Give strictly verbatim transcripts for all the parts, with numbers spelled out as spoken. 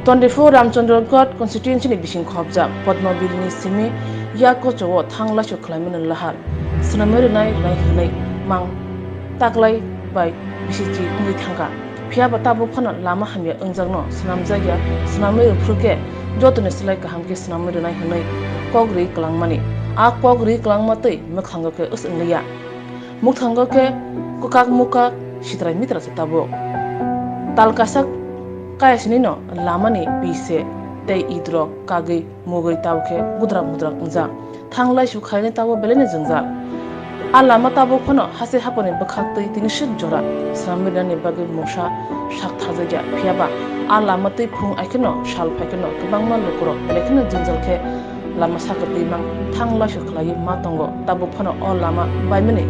Twenty-four Ramchandragarh constituency ni bising khobjak Padmabiri ni simi yak kocho o thang laisok khlaimani lahar swnamwi rwnai rwnai hwnwi mang taklai bai bisichi wngwi thangkha. Phiya ba tabuk phano lama hamya wngjakno swnamjakya, swnamwi rwphru khe jotoni slai kaham khe swnamwi rwnai hwnwi kok rwi kwlangmani. A kok rwi kwlangma twi mwkhango khe wswngliya. Mukthango khe kwkak mukak sitrai mitra se tabuk. Tal kaisa kaya sinino lamani pise tei idrok kagwi mugwi tabuk khe gudrak mudrak wngjak. Thang laisok khaini tabuk belaino jwngjal. A lama tabuk phano hase haponi bwkhak twi tini swk jora swnamwi rwnani bagwi mungsa sak thajakya. Phiya ba a lama twi phung aikheno sal phaikheno kwbangma lukurok belai kheno jwngjal khe lama sakatwi mang thang laisok khlaiwi ma tongo. Tabuk phano o lama baimani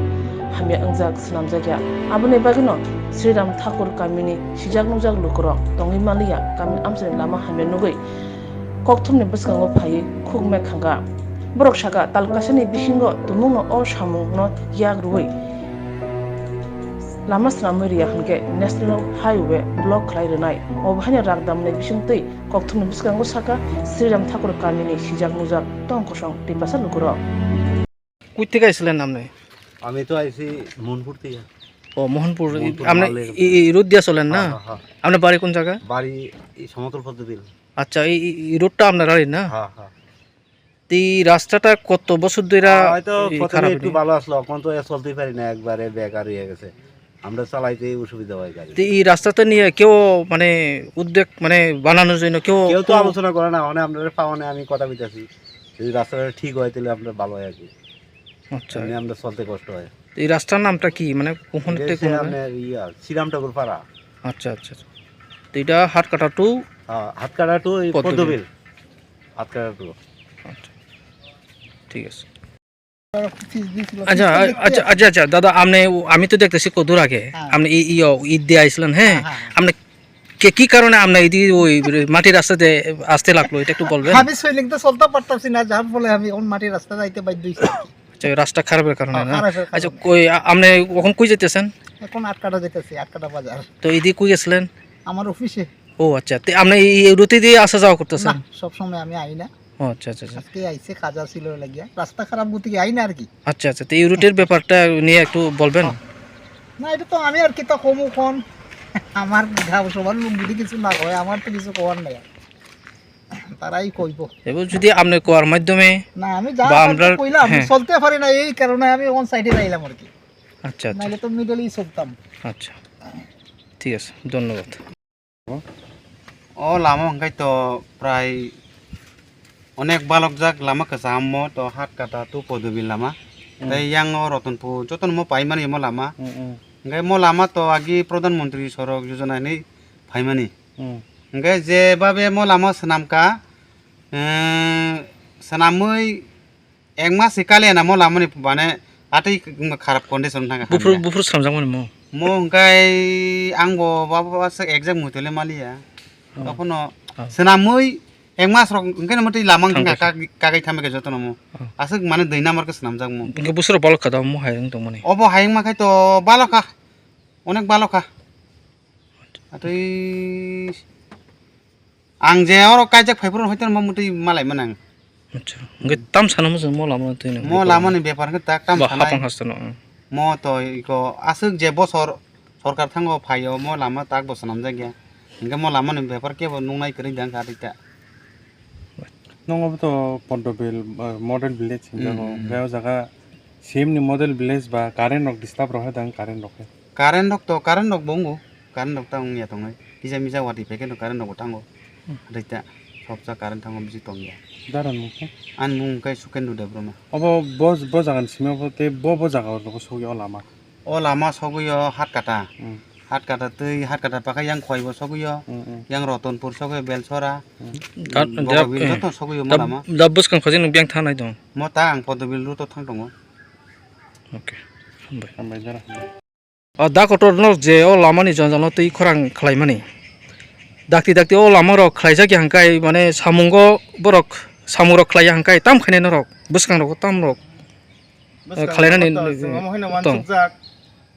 hamya wngjak swnamjakya. Aboni bagwino Sriram Thakur kamini sijak nujak lukurok tongwi manliya, kami amchaini lama hamya nugwi kokthumni bwskango phaiwi khuk mekha kha. Borok sakha, tal kasani bisingo tumungno o samungno yak rwui lama swnamwi rwya hwnkhe National Highway block khlai rwnai. Obo haino rakdamni bisingtwi kokthumni bwskango sakha Sriram Thakur kamini sijak nujak tong kosong Tiprasa lukurok. Koi theke aisile namni? আমি তো আইছি মোহনপুর থেকে। ও, মোহনপুর। মোহনপুর আপনি মালদা। এই, এই রোড দিয়া চলেন না? হ্যাঁ, হ্যাঁ, হ্যাঁ। আপনার বাড়ি কোন জায়গা? বাড়ি এই সমতল পদ্মবিল। আচ্ছা, এই, এই, এই রোডটা আপনার বাড়ি না? হ্যাঁ, হ্যাঁ। তো এই রাস্তাটা কত বছর ধরে হয়তো এই প্রথমে খারাপ একটু হয়নি? ভালো আসলো, এখন তো এ চলতেই পারি না, একবারে বেকার হয়ে গেছে। আমরা চালাইতেই অসুবিধা হয় গাড়ি। তো এই রাস্তাটা নিয়ে কেউ মানে উদ্যোগ মানে বানানোর জন্য কেউ কেউ তো কোনো আলোচনা করে না, মানে আমরা পাওয়া নেই, আমি কথা কইতাছি। যদি রাস্তাটা ঠিক হয় তাহলে আমরা ভালো হয় আর কি। আচ্ছা। এমনি আমরা চলতে কষ্ট হয়। তো এই রাস্তার নামটা কি? মানে কোন এটা থেকে হচ্ছে কোন জায়গা? আপনার ইয়া, শ্রীরাম ঠাকুর পাড়া। আচ্ছা, আচ্ছা, আচ্ছা। তো এটা হাটকাটা টু হ্যাঁ, হাটকাটা টু এই পদ্মবিল। পদ্মবিল। হাটকাটা টু। আচ্ছা, ঠিক আছে। আচ্ছা, আচ্ছা, আচ্ছা, আচ্ছা, দাদা, আপনি, আমি তো দেখতেছি কদূর আগে, হ্যাঁ। আপনি ই-, ইয়ো, ইট দিয়ে আইছিলেন, হ্যাঁ? হ্যাঁ, হ্যাঁ। আপনি কে-, কি কারণে আপনার এদিকে ওই মাটির রাস্তা দিয়ে আসতে লাগলো, এটা একটু বলবেন? আমি সৈনিক তো চলতে পারতাছি না, যার ফলে আমি এখন মাটির রাস্তা যাইতে বাধ্য হইছি আর কি। আচ্ছা, ওই রাস্তা খারাপের কারণে হ্যাঁ, না? খারাপের আচ্ছা, কারণে। কই, আ-, আপনি এখন কই যেতেছেন? এখন আটকাটা যেতেছি, আটকাটা বাজার। তো এদিকে কই গেছিলেন? আমার অফিসে। ও আচ্ছা, তো আপনি এই, এই রুটে দিয়ে আসা যাওয়া করতেছেন? না, সব সময় আমি আই না। ও আচ্ছা, আচ্ছা, আচ্ছা। আজকে আইছে, কাজ আছিল লাগিয়া। রাস্তা খারাপ গতিকে আই না আর কি। আচ্ছা, আচ্ছা, তো এই রুটের ব্যাপারটা নিয়ে একটু বলবেন? হ্যাঁ। না, এটা তো আমি আর কি তা কমু কোন। আমার গাঁও সবার লোক যদি কিছু না কয়, আমার তো কিছু করার নাই। তারাই কইব। এবার যদি আপনি কোয়ার মাধ্যমে না, আমি যা বা পারছি আমরা কইলাম, আমি হ্যাঁ। চলতে পারি না, এই কারণে আমি ওখান সাইডে যাইলাম আর কি। আচ্ছা, আচ্ছা। নাইলে তো মিডলেই চলতাম। আচ্ছা, ঠিক আছে, ধন্যবাদ। O lama hwnkhe to prai onek balokjak lama kwcham mo to Hatkata to Podobil lama. Hmm. Tei yang o Rotonpur jotono mo paimani mo lama. Hmm, hmm. Hwnkhe mo lama to agi Pradhan Mantri Sorok Yojana hinwi phaimani. Hmm. Hwnkhe je babe mo lama swnamkha, eh, swnamwi Ek mas se kaliya na mo lamani bane atwi kharap condition thangkha Buphuru, hamya. Buphuru swnamjakmani mo. Mo hwnkhe ang bo babo aswk exact muitole maliya. Oh. Tokhono oh. Swnamwi ek mas rok hwnkhe no mwtwi lama wngkha thangkha. Kag-, kagwi thamkha jotono mo. Oh. Aswk mane dui number khe swnamjak mo. Hwnkhe busurok balokha da mo hai wng tongmani. Obo hai wngma khai to balokha. Onek balokha. Atwi ang je oro kaijak phai phuru hoito mo mutwi malai manang. Acha. Hwnkhe tam sana mo chwng mo lama twi nang. Mo lama ni bepar khe tak tam sanai. Hapang hasteno. Mo to iko aswk je bosor sorkar thango phaio mo lama tak bo swnamjak ya. Hwnkhe mo lama ni bepar kebo nungnai kwrwi jang ka rita. Nongo to Poddobil, uh, model village hinjago. Hmm, hmm. Hwnkhe o jaga C M ni model village ba current rok disturb rok hai dang current rok hai. Current rok to, current rok bo wngo, current rok ta wngya tongnai, kisa misa watwi phaikhe no current rok bo thango, hmm. Rita sopsa current thango bisi tongya. Dara nung khe? Ani mung khe Sukendra Debbarma. Obo bo, bo jaga ni simi obo tei bo, bo jaga o sogwi o lama? O lama sogwi o Hatkata, hmm. Hatkata twi Hatkata pakha yang Khowai bo sogwi o, hmm, hmm. Yang Rotonpur sogwi Belsora, hmm. Bogobin eh, joto sogwi o mo lama. Da bwskang khojak nung biyang thangnai dong? Mo ta ang Poddobil route o thang tongo. Okay, hambai. Hambai, jara hambai. O da kotor no je o lama ni jwngjal no twi khorang khlai mani. Dakti dakti o lama rok khlai jak ya hwnkhe mane samungo borok samung rok khlai ya hwnkhe tam khainai norok bwskang rok tam rok. Bwskang khlai nani rok to chwng omo haino tong. Wansuk jak.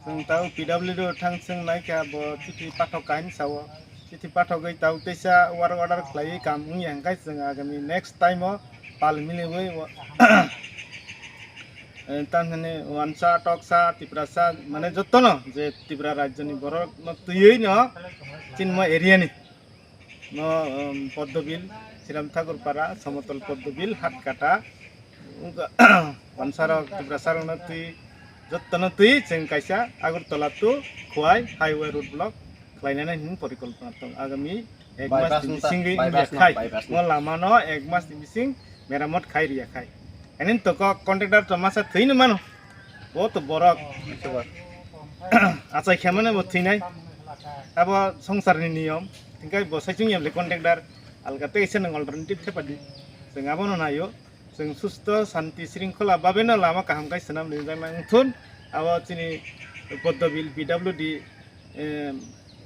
Chwng ta o P W D o thang chwng nai kha bo chithi pathok kain sao. Chithi pathogwi tabuk teisa work order khlaiwi kam wngya hwnkhe chwng agami next time o pal miliwi o, eh, tamhinani wansa toksa tiprasa mane jotono je Tripura rajyoni borokno twiwi no chini mo area ni no, um, Poddobil, Sriram Thakur Para, Somotol Poddobil, Hatkata, wngkha, wansarok, Tiprasarokno twi, jotono twi chwng kaisa Agartala to Khowai highway road block khlainani hwnwi porikolpona tong. Agami ek mas ni bisingwi wngya khai. Mo lama no ek mas ni bising meramot khai riya khai. Ani to kok contractor to masa thwino mano. Bo to borok. Achai khe mano bo thwinai. Abo songsar ni niyom. Hingke bo saichung yam le contractor. Alga te ise nang alternative thepadi. Chwng abono nayo. Chwng susto, santi, sringkhola babeno lama kaham khai swnam ringjak nang thun. Abo chini Poddobil P W D, em,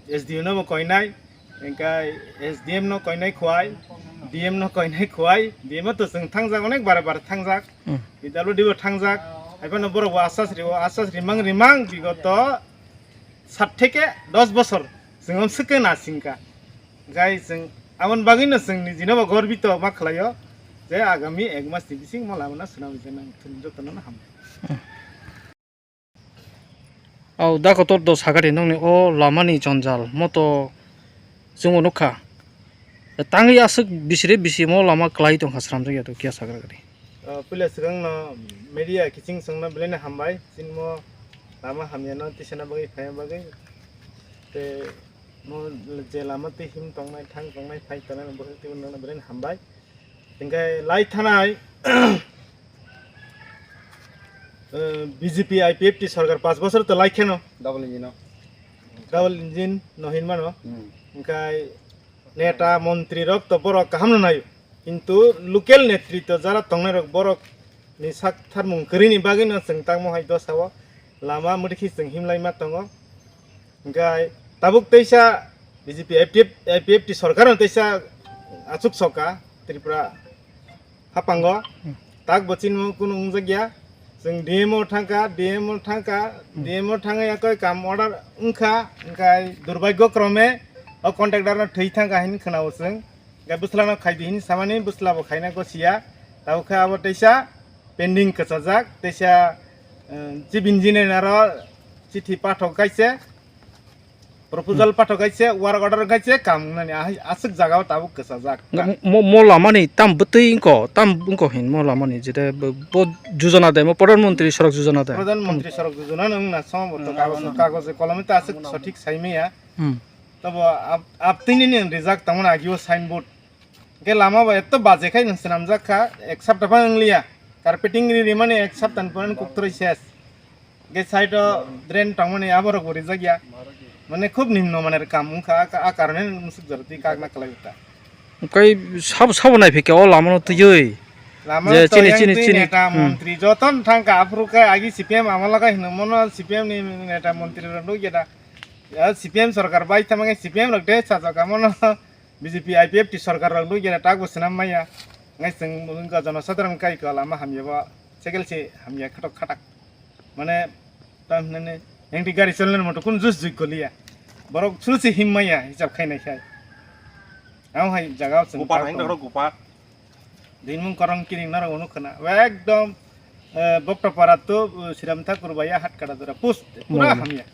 S D O no bo koinai. Hingke S D M no koinai Khowai, D M no koinai Khowai, D M o to chwng thangjak, onek bare bare thangjak. Hmm. P W D bo thangjak, haiphano borok bo asas rio, asas rimang rimang bigoto sat theke dos bosor chwng swkhe nasingkha. Gai chwng aboni bagwino chwng nijino bo gorbito ma khlaio je agami ek mas ni bising mo lamano swnam rijak nang thun jotono hambai. Au da kotor do sagari nongni o lamani jonjal moto chwngbo nukha. Tangwi aswk bisire bisi mo lama kwlai tongkha sramjakya to kiya sagra gari. O, puila swkangno media kiching chwngno belai no hambai. Chini mo lama hamyano tisana bagwi phaina bagwi. Te mo je lama twi him tongnai, thang tongnai, phai tongnai, bo twi nokno belai no hambai. Hingke lai thanai, eh, B J P I P F T sorkar panch bosor to lai kheno. Double engine o. Double engine no hinmano. Hmm. Hingke neta, montri rok to borok kaham no nayo. Kintu local netritwo jara tongnai rok borok ni sak tharmung kwrwi ni bagwi no chwng tangmo hai dosa o lama mwdikhi chwng himlai ma tongo. Hingke tabuk teisa B J P I P F, I P F T sorkar no teisa achuk soka Tripura hapango. Hmm. Tak bo chini kunu wngjakya. Chwng D M o thangkha, D M o thangkha, Hmm. D M o thangwi yakoi kam order wngkha, hingke durbagyo krome o contractor no thwi thangkha hinwi khwnao chwng. Hingke bwsla no khaidi hinwi samani bwsla bo khaina gosiya. Tabuk khe abo teisa pending kwchajak, teisa, eh, chief engineer aro chithi pathok kaise. Proposal Hmm. pathok kaise, work order kaise, kam wngnani ahai aswk jaga o tabuk kwchajak. Nga-, mo, mo lamani tam bwtwi wngkho, tam wngkho hin mo lamani, jete bo, bo jojona de, mo Pradhan Mantri Sadak Jojona de. Pradhan Mantri Sadak Jojona no wngna somo bo to Hmm. kagoje, kagoje kolome ta aswk sothik saimaya. Hmm. Tobo ab-, abtwini ni rijak tongmani agio signboard. Hingke lama bo eto baje khai nwng swnamjak kha, ek sapta phano wngliya. Carpeting ri rimani ek sapta ni pore kuktrwi ses. Hingke side o drain tongmani aborok bo rijak ya. Mane khub nimno maner kam wngkha, a, a karone musuk jora twi kakna kwlai ta. Kai sab-, sabo naiphikhe o lama no twiwi. Lama Je no chini, toyang chini, twi chini. Neta Hmm. montri joto no thangkha, aphuru khe agi C P M amalo khe hino mono C P M ni neta montri rok nukya da. Ya, C P M sorkar bai tamo khe C P M rok de sajak amono. B J P I P F T sorkar rok nukya tak bo swnam maya. Ngai chwng wngkha jono sadharon kai kha lama hamya bo. Sekel se hamya khatok khatak. Mane tam hinane engti gari cholnani moto kun jus jui koliya. Borok suru se him maya hisab khainai khai. Ang hai jaga chwng Gopar tak hai tong. Doro gopar. Dinmung korong kiring narok unu khna. Ekdom, eh, Bokta para to, eh, Sriram Thakur baya hat kada dora. Pus, pura Mama. Hamya.